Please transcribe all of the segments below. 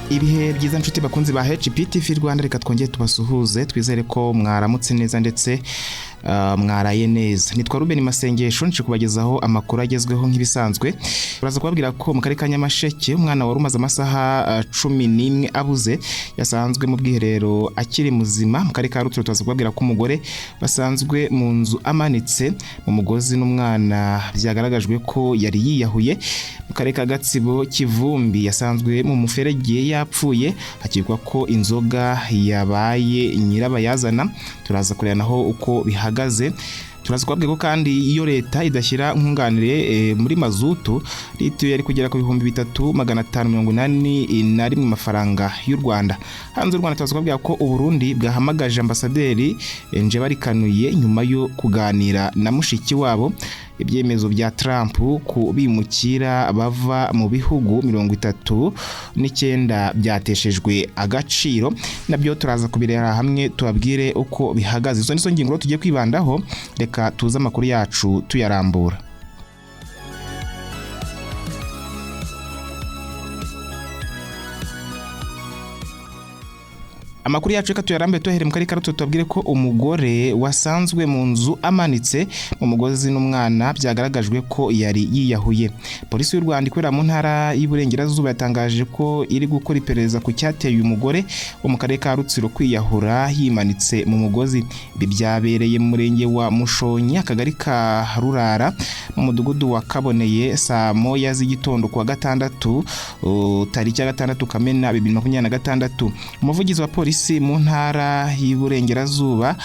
Ibihe byiza nshuti bakunzi ba HPTV Rwanda, reka twongere tubasuhuze, twizere ko mwaramutse neza ndetse mwaraye neza. Nitwa Ruben Masengesho, nje kubagezaho amakuru agezweho nk'ibisanzwe. Turaza kubabwira ko mu karere ka Nyamasheke umwana wari umaze amasaha 11 abuze yasanzwe mu bwiherero akiri muzima. Mu karere ka Rutsiro turaza kubabwira ko umugore basanzwe mu nzu amanitse mu mugozi n'umwana byagaragajwe ko yari yiyahuye. Mu karere ka Gatsibo, Kivumbi yasanzwe mu muferege yapfuye, hakekwa ko inzoga yabaye nyirabayazana. Turaza kureba naho uko bihagaze. Turaza kubabwira ko kandi iyo leta idashyira nkunganire muri mazutu, litiro yari kugera ku 3581 mafaranga y'u Rwanda. Hanze y'u Rwanda turaza kubabwira ko Uburundi bwahamagaje ambasaderi Njebarikanuye nyuma yo kuganira na mushiki wabo. Ibyemezo bya Trump ku bimukira bava mu bihugu 39 byateshejwe agaciro, nabyo turaza kubireba hamwe tubabwire uko bihagaze. Izo nizo ngingo tugiye kwibandaho, reka tuze amakuru yacu tuyarambura. Amakuru yacu reka tuyarambe tuhere mu karere ka Rutsiro, tubabwire ko umugore wasanzwe mu nzu amanitse mu mugozi n'umwana byagaragajwe ko yari yiyahuye. Polisi y'u Rwanda ikorera mu ntara y'Iburengerazuba yatangaje ko iri gukora iperereza ku cyateye uyu mugore wo mu karere ka Rutsiro kwiyahura yimanitse mu mugozi. Ibi byabereye mu murenge wa Mushonyi, akagari ka Rurara, mu mudugudu wa Kaboneye, saa moya z'igitondo kuwa gatandatu, tariki ya 6 Kamena 2026. Umuvugizi wa polisi mu ntara y'Iburengerazuba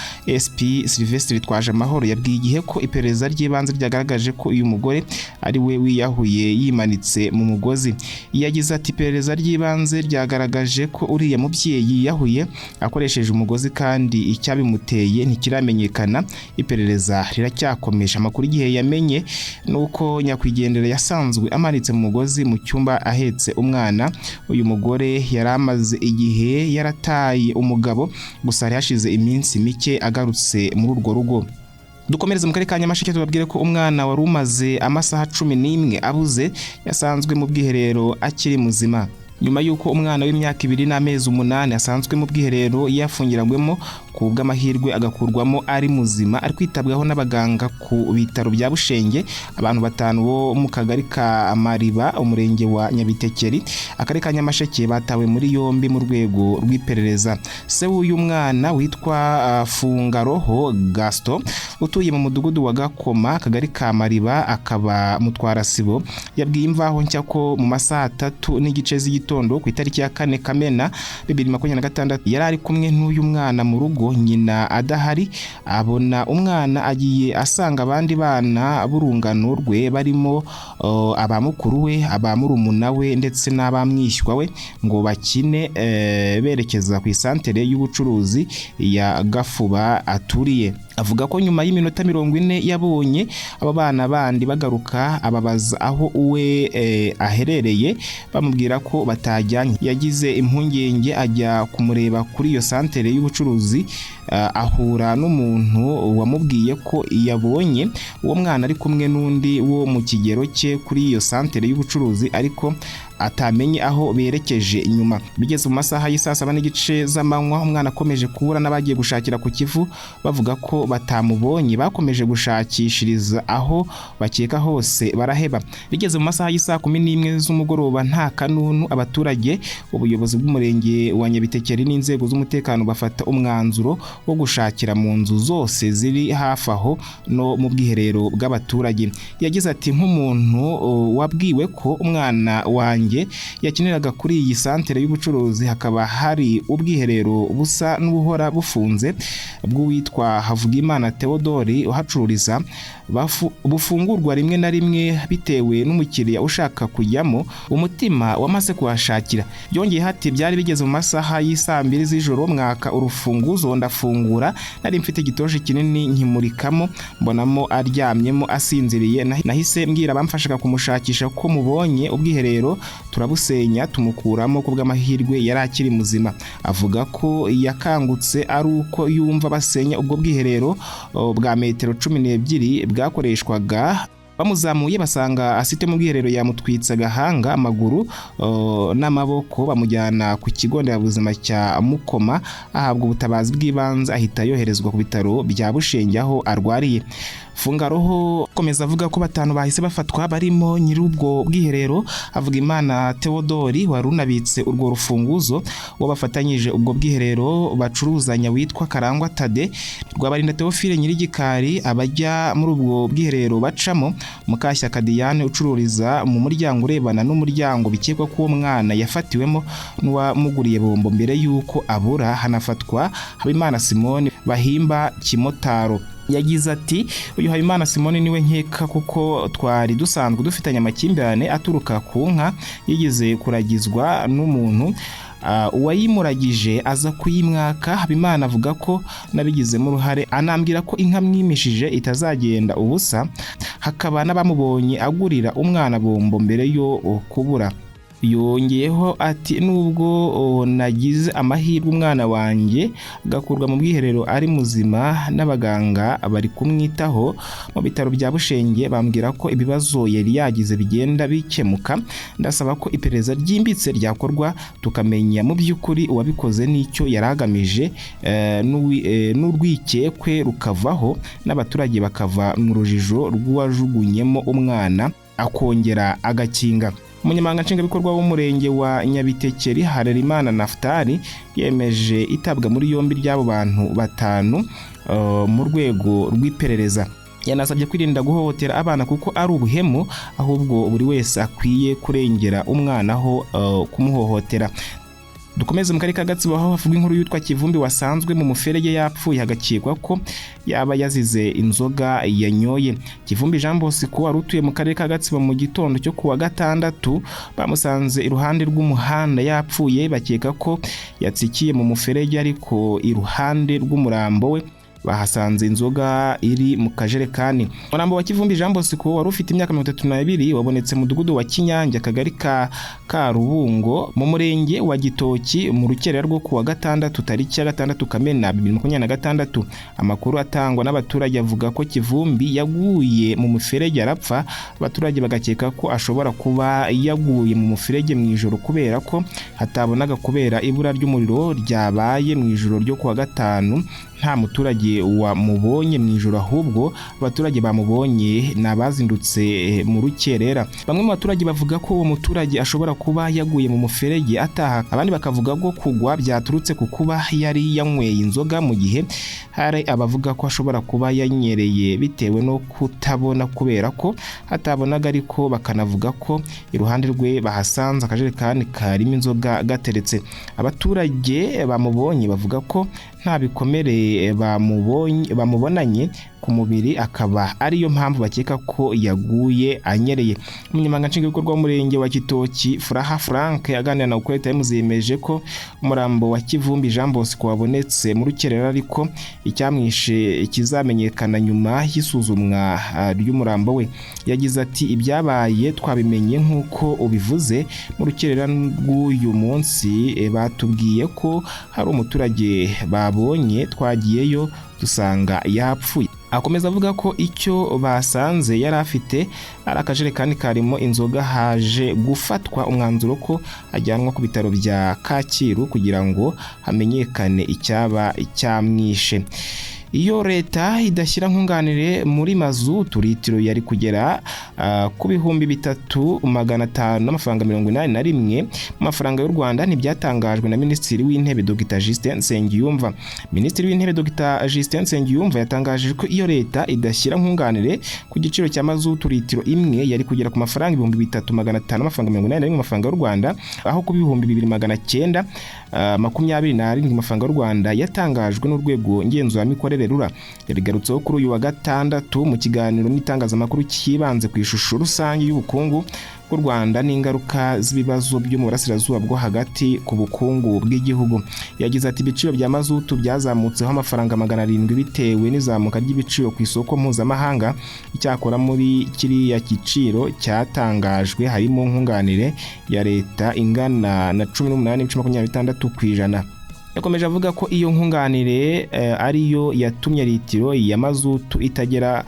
SP Sylvestre Twajamahoro yabwiye Igihe ko iperereza ry'ibanze ryagaragaje ko uyu mugore ari we wiyahuye yimanitse mu mugozi. Yagize ati iperereza ry'ibanze ryagaragaje ko uriya mubyeyi yiyahuye akoresheje umugozi kandi icyabimuteye ntikiramenyekana, iperereza riracyakomeje. Amakuru Igihe yamenye nuko nyakwigendera yasanzwe amanitse mu mugozi mu cyumba ahetse umwana. Uyu mugore yari amaze igihe yarataye umugabo, gusa hari hashize iminsi mike agarutse muri urwo rugo. Dukomereze mu karere ka Nyamasheke tubabwire ko umwana wari umaze amasaha 11 abuze yasanzwe mu bwiherero akiri muzima. Nyuma y'uko umwana w'imyaka 2 n'amezi 8 asanzwe mu bwiherero yafungiragwemo, ku bw'amahirwe agakurwamo ari muzima, ari kwitabwaho n'abaganga ku bitaro bya Bushenge. Abantu 5 bo mu kagari ka Mariba, umurenge wa Nyabitekeri, akarere ka Nyamasheke batawe muri yombi mu rwego rw'iperereza. Se w'uyu mwana witwa Fungaroho Gaston utuye mu mudugudu wa Gakoma, akagari ka Mariba, akaba mutwarasibo, yabwiye Imvaho Nshya ko mu masaha 3:30 z'igitondo ku itariki ya 4 Kamena 2026 yari ari kumwe n'uyu mwana mu rugo, nyina adahari, abona umwana agiye asanga abandi bana b'urungano rwe barimo abamukuru we, abamurumuna we ndetse n'abamwishywa we ngo bakine, berekeza ku isantere y'ubucuruzi ya Gafuba aturiye. Avuga ko nyuma y'iminota 40 yabonye abo bana bandi bagaruka, ababaza aho uwe aherereye, bamubwira ko batajyanye. Yagize impungenge ajya kumureba kuri iyo santere y'ubucuruzi, ahura n'umuntu wamubwiye ko yabonye uwo mwana ari kumwe n'undi wo mu kigero cye kuri iyo santere y'ubucuruzi, ariko atamenye aho berekeje. Nyuma bigeze mu masaha y'isaa 7:30 z'amanywa, umwana akomeje kubura n'abagiye gushakira ku Kivu bavuga ko batamubonye. Bakomeje gushakishiriza aho bakeka hose baraheba. Bigeze mu masaha y'isaa 11 z'umugoroba nta kanunu, abaturage, ubuyobozi bw'umurenge wa Nyabitekeri n'inzego z'umutekano bafata umwanzuro wo gushakira mu nzu zose ziri hafi aho no mu bwiherero bw'abaturage. Yagize ati nk'umuntu wabwiwe ko umwana wanjye yakiniraga kuri iyi santere y'ubucuruzi, hakaba hari ubwiherero busa n'ubuhora bufunze bw'uwitwa Havugimana Theodore uhacururiza, bufungurwa rimwe na rimwe bitewe n'umukiriya ushaka kujyamo, umutima wamaze kuhashakira. Byongeye hati byari bigeze mu masaha y'isaa 2 z'ijoro, mwaka urufunguzo ndafungura, nari mfite igitoshi kinini nkimurikamo, mbonamo aryamyemo asinziriye. Nahise mbwira abamfashaga kumushakisha ko mubonye, ubwiherero turabusenya tumukuramo, ku bw'amahirwe yari akiri muzima. Avuga ko yakangutse ari uko yumva basenya ubwo bwiherero bwa metero 12 bwakoreshwaga Bamuzamuye basanga asite mu bwiherero, yamutwitse agahanga, amaguru n'amaboko, bamujyana ku kigo nderabuzima cya Mukoma, ahabwa ubutabazi bw'ibanze, ahita yoherezwa ku bitaro bya Bushenge aho arwariye. Fungaroho akomeza avuga ko batanu bahise bafatwa, barimo nyir'ubwo bwiherero Havugimana Theodori wari unabitse urwo rufunguzo, uwo bafatanyije ubwo bwiherero bacuruzanya witwa Karangwa Tade, Rwabarinda Theophile nyir'igikari abajya muri ubwo bwiherero bacamo, Mukashyaka Diane ucururiza mu muryango urebana n'umuryango bikekwa ko uwo mwana yafatiwemo n'uwamuguriye bombo mbere y'uko abura, hanafatwa Habimana Simone bahimba Kimotaro. Yagize ati: "Uyu Habimana Simone niwe nkeka kuko twari dusanzwe dufitanye amakimbirane aturuka ku nka yigeze kuragizwa n'umuntu, uwayimuragije aza kuyimwaka. Habimana avuga ko nabigizemo uruhare, anambwira ko inka mwimishije itazagenda ubusa, hakaba n'abamubonye agurira umwana bombo mbere yo kubura." Yongeyeho ati: "Nubwo nagize amahirwe umwana wanjye agakurwa mu bwiherero ari muzima n'abaganga bari kumwitaho mu bitaro bya Bushenge, bambwira ko ibibazo yari yagize bigenda bikemuka, ndasaba ko iperereza ryimbitse ryakorwa tukamenya mu by'ukuri uwabikoze n'icyo yari agamije, n'urwikekwe rukavaho, n'abaturage bakava mu rujijo rw'uwajugunyemo umwana akongera agakinga." Umunyamabanga nshingwabikorwa w'umurenge wa Nyabitekeri, Harerimana Naftali, yemeje itabwa muri yombi ry'abo bantu batanu mu rwego rw'iperereza. Yanasabye kwirinda guhohotera abana kuko ari ubuhemu, ahubwo buri wese akwiye kurengera umwana aho kumuhohotera. Dukomeze mu karere ka Gatsibo, aho havugwa inkuru y'utwa Kivumbi wasanzwe mu muferege yapfuye, hagakekwa ko yaba yazize inzoga yanyoye. Kivumbi Jean Bosco wari utuye mu karere ka Gatsibo, mu gitondo cyo kuwa gatandatu bamusanze iruhande rw'umuhanda yapfuye, bakeka ko yatsikiye mu muferege, ariko iruhande rw'umurambo we bahasanze inzoga iri mu kajerekani. Umurambo wa Kivumbi Jean Bosco wari ufite imyaka 32 wabonetse mu mudugudu wa Kinyange, akagari ka Karubungo, mu murenge wa Gitoki, mu rukerera rwo kuwa gatandatu tariki ya 6 Kamena 2026. Amakuru atangwa n'abaturage avuga ko Kivumbi yaguye mu muferege arapfa, abaturage bagakeka ko ashobora kuba yaguye mu muferege mu ijoro kubera ko hatabonaga kubera ibura ry'umuriro ryabaye mu ijoro ryo kuwa gatanu. Nta muturage wamubonye mu ijoro, ahubwo abaturage bamubonye ni abazindutse mu rukerera. Bamwe mu baturage bavuga ko uwo muturage ashobora kuba yaguye mu muferege ataha, abandi bakavuga ko kugwa byaturutse ku kuba yari yanyweye inzoga, mu gihe hari abavuga ko ashobora kuba yanyereye bitewe no kutabona kubera ko hatabonaga, ariko bakanavuga ko iruhande rwe bahasanze akajerekani karimo inzoga gateretse. Abaturage bamubonye bavuga ko nta bikomere bamubonanye ku mubiri, akaba ariyo mpamvu bakeka ko yaguye anyereye. Umunyamabanga nshingwabikorwa w'umurenge wa Kitoki, Furaha Frank, aganira na Ukuri Times, yemeje ko umurambo wa Kivumbi Jean Bosco wabonetse mu rukerera, ariko icyamwishe kizamenyekana nyuma y'isuzumwa ry'umurambo we. Yagize ati: "Ibyabaye twabimenye nk'uko ubivuze mu rukerera rw'uyu munsi, batubwiye ko hari umuturage babonye, twagiyeyo dusanga yapfuye." Akomeza avuga ko icyo basanze yari afite ari akajerekani karimo inzoga, haje gufatwa umwanzuro ko ajyanwa ku bitaro bya Kacyiru kugira ngo hamenyekane icyaba cyamwishe. Iyo leta idashyira nkunganire muri mazutu, litiro yari kugera ku 3581 mu mafaranga y'u Rwanda. Ntibyatangajwe na Minisitiri w'Intebe Dr Justin Nsengiyumva. Minisitiri w'Intebe Dr Justin Nsengiyumva yatangaje ko iyo leta idashyira nkunganire ku giciro cya mazutu, litiro imwe yari kugera ku mafaranga 3581 mu mafaranga y'u Rwanda, aho ku 2927 mu mafaranga y'u Rwanda yatangajwe n'urwego ngenzuramikorere RURA. Yabigarutseho kuri uyu wa gatandatu mu kiganiro n'itangazamakuru cyibanze ku ishusho rusange y'ubukungu bw'u Rwanda n'ingaruka z'ibibazo byo mu burasirazuba bwo hagati ku bukungu bw'igihugu. Yagize ati: "Ibiciro bya mazutu byazamutseho amafaranga 700 bitewe n'izamuka ry'ibiciro ku isoko mpuzamahanga. Icyakora muri kiriya giciro cyatangajwe harimo nkunganire ya leta ingana na 18.26%." Yakomeje avuga ko iyo nkunganire ariyo yatumye litiro ya mazutu itagera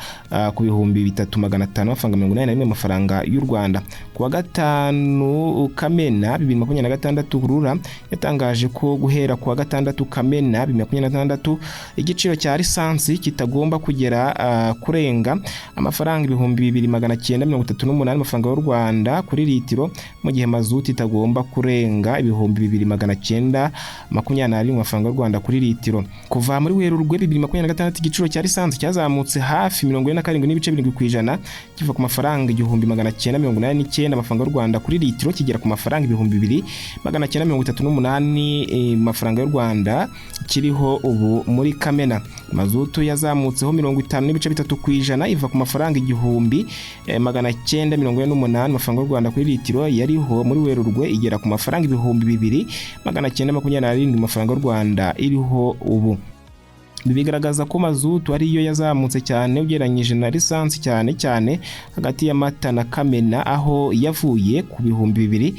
ku 3581 amafaranga y'u Rwanda. Ku wa 5 Kamena 2026, RURA yatangaje ko guhera ku wa 6 Kamena 2026 igiciro cya lisansi kitagomba kugera kurenga amafaranga 2938 amafaranga y'u Rwanda kuri litiro, mu gihe mazutu itagomba kurenga 2921 amafaranga y'u Rwanda kuri litiro. Kuva muri Werurwe 2026, igiciro cya lisansi cyazamutse hafi 47.7%, kiva ku mafaranga 1989 amafaranga y'u Rwanda kuri litiro kigera ku mafaranga 2938 mafaranga y'u Rwanda kiriho ubu muri Kamena. Mazutu yazamutseho 50.3%, iva ku mafaranga 1948 amafaranga y'u Rwanda kuri litiro yariho muri Werurwe igera ku mafaranga 2927 amafaranga y'u Rwanda iriho ubu. Ibi bigaragaza ko mazutu ariyo yazamutse cyane ugereranyije na lisansi, cyane cyane hagati ya Mata na Kamena, aho yavuye ku 2000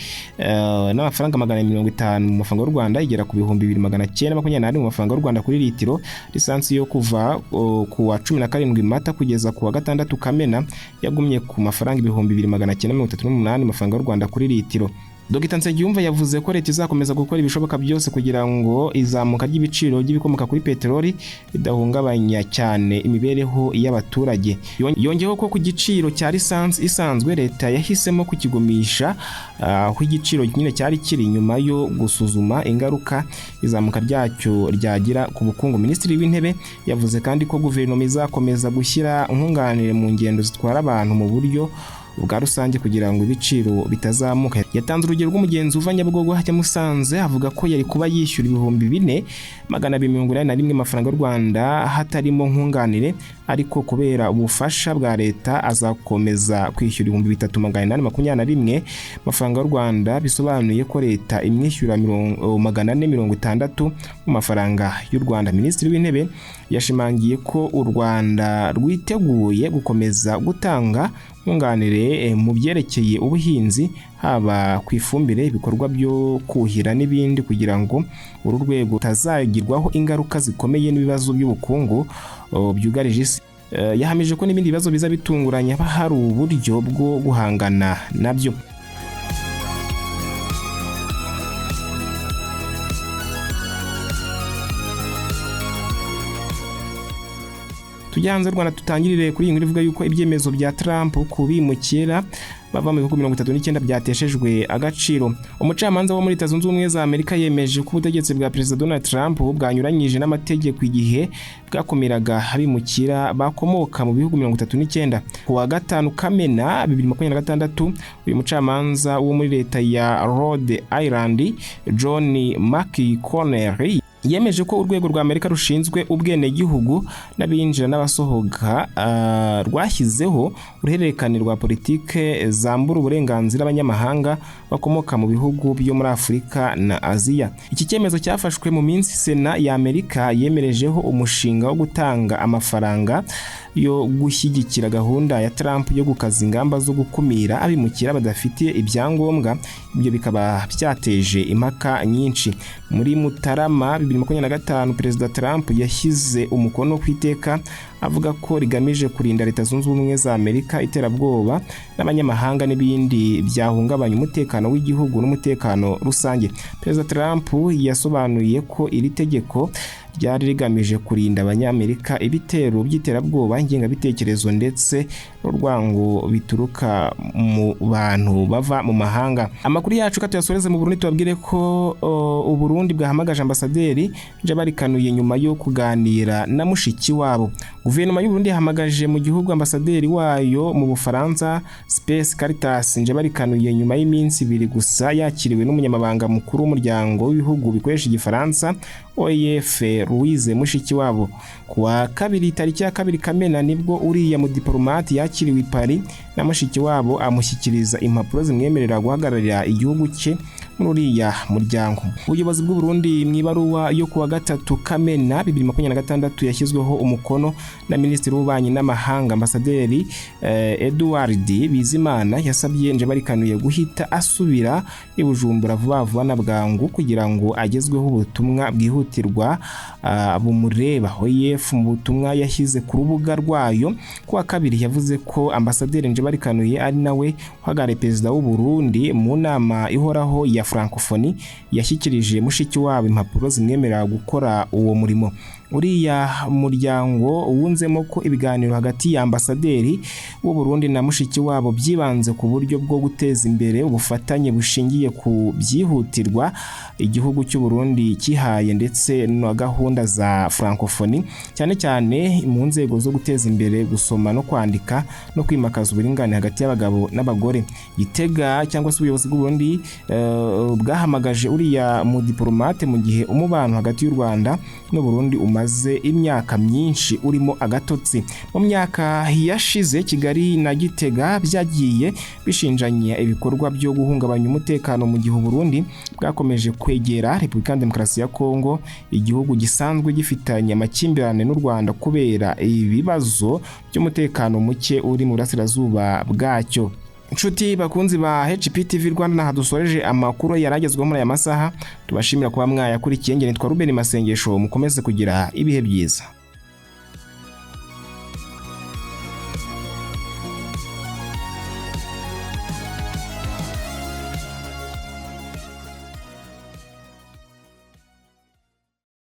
n'amafaranga 450 mu mafaranga y'u Rwanda igera ku 2924 mu mafaranga y'u Rwanda kuri litiro. Lisansi yo kuva ku wa 17 Mata kugeza ku wa 6 Kamena yagumye ku mafaranga 2938 amafaranga y'u Rwanda kuri litiro. Dr Nsengiyumva yavuze ko leta izakomeza gukora ibishoboka byose kugira ngo izamuka ry'ibiciro by'ibikomoka kuri peteroli ridahungabanya cyane imibereho y'abaturage. Yongeyeho ko ku giciro cya lisansi isanzwe leta yahisemo kukigumisha aho igiciro nyine cyari kiri, nyuma yo gusuzuma ingaruka izamuka ryacyo ryagira ku bukungu. Minisitiri w'Intebe yavuze kandi ko guverinoma izakomeza gushyira nkunganire mu ngendo zitwara abantu mu buryo bwa rusange kugira ngo ibiciro bitazamuka. Yatanze urugero rw'umugenzi uva Nyabugogo ajya Musanze, avuga ko yari kuba yishyura 4281 amafaranga y'u Rwanda hatarimo nkunganire, ariko kubera ubufasha bwa leta azakomeza kwishyura 3821 amafaranga y'u Rwanda, bisobanuye ko leta imwishyura 460 mu mafaranga y'u Rwanda. Minisitiri w'Intebe yashimangiye ko u Rwanda rwiteguye gukomeza gutanga nkunganire mu byerekeye ubuhinzi, haba ku ifumbire, ibikorwa byo kuhira n'ibindi, kugira ngo uru rwego rutazagirwaho ingaruka zikomeye n'ibibazo by'ubukungu byugarije isi. Yahamije ko n'ibindi bibazo biza bitunguranye haba hari uburyo bwo guhangana nabyo. Tujya hanze y'u Rwanda, tutangirire kuri iyi nkuru ivuga yuko ibyemezo bya Trump ku bimukira bava mu bihugu 39 byateshejwe agaciro. Umucamanza wo muri Leta Zunze Ubumwe za Amerika yemeje ko ubutegetsi bwa Perezida Donald Trump bwanyuranyije n'amategeko igihe bwakumiraga abimukira bakomoka mu bihugu 39. Ku wa 5 Kamena 2026, uyu mucamanza wo muri leta ya Rhode Island, John McConnell, yemeje ko urwego rwa Amerika rushinzwe ubwenegihugu n'abinjira n'abasohoka rwashyizeho uruhererekane rwa politike zambura uburenganzira abanyamahanga bakomoka mu bihugu byo muri Afurika na Aziya. Iki cyemezo cyafashwe mu minsi Sena ya Amerika yemerejeho umushinga wo gutanga amafaranga yo gushyigikira gahunda ya Trump yo gukaza ingamba zo gukumira abimukira badafite ibyangombwa, ibyo bikaba byateje impaka nyinshi. Muri Mutarama 2025, Perezida Trump yashyize umukono ku iteka avuga ko rigamije kurinda Leta Zunze Ubumwe za Amerika iterabwoba n'abanyamahanga n'ibindi byahungabanya umutekano w'igihugu n'umutekano rusange. Perezida Trump yasobanuye ko iri tegeko ryari rigamije kurinda abanyamerika ibitero by'iterabwoba, ingengabitekerezo ndetse n'urwango bituruka mu bantu bava mu mahanga. Amakuru yacu katuyasoreze mu Burundi, tubabwire ko Uburundi bwahamagaje ambasaderi Njabarikanuye nyuma yo kuganira na mushiki wabo. Guverinoma y'u Burundi yahamagaje mu gihugu ambasaderi wayo mu Bufaransa, Space Caritas Njabarikanuye, nyuma y'iminsi ibiri gusa yakiriwe n'umunyamabanga mukuru w'umuryango w'ibihugu bikoresha igifaransa OEF, Louise Mushikiwabo. Kuwa kabiri tariki ya 2 Kamena nibwo uriya mudiplomate yakiriwe i Paris na Mushikiwabo, amushyikiriza impapuro zimwemerera guhagararira igihugu cye mu muri uriya muryango. Ubuyobozi bw'u Burundi mu ibaruwa yo kuwa 3 Kamena 2026 yashyizweho umukono na Minisitiri w'Ububanyi n'Amahanga, Ambasaderi Edouard Bizimana, yasabye Njebarikanuye guhita asubira i Bujumbura vuba vuba na bwangu kugira ngo agezweho ubutumwa bwihutirwa bumureba. OIF mu butumwa yashyize ku rubuga rwayo kuwa kabiri yavuze ko Ambasaderi Njebarikanuye, ari nawe uhagarariye Perezida w'u Burundi mu nama ihoraho ya Francophonie, yashyikirije Mushikiwabo impapuro zimwemerera gukora uwo murimo. Uriya muryango wunzemo ko ibiganiro hagati ya ambasaderi w'u Burundi na Mushikiwabo byibanze ku buryo bwo guteza imbere ubufatanye bushingiye ku byihutirwa igihugu cy'u Burundi kihaye ndetse na gahunda za Francophonie, cyane cyane mu nzego zo guteza imbere gusoma no kwandika no kwimakaza uburinganire hagati y'abagabo n'abagore. Gitega cyangwa se ubuyobozi bw'u Burundi bwahamagaje uriya mudiplomate mu gihe umubano hagati y'u Rwanda n'u Burundi umaze imyaka myinshi urimo agatotsi. Mu myaka yashize, Kigali na Gitega byagiye bishinjanya ibikorwa byo guhungabanya umutekano, mu gihe Burundi bwakomeje kwegera Repubulika ya Demokarasi ya Kongo, igihugu gisanzwe gifitanye amakimbirane n'u Rwanda kubera ibibazo by'umutekano muke uri mu burasirazuba bwacyo. Inshuti bakunzi ba HPTV Rwanda, naha dusoreje amakuru yaragezweho muri aya masaha. Tubashimira kuba mwayakurikiye. Nge nitwa Ruben Masengesho, mukomeze kugira ibihe byiza.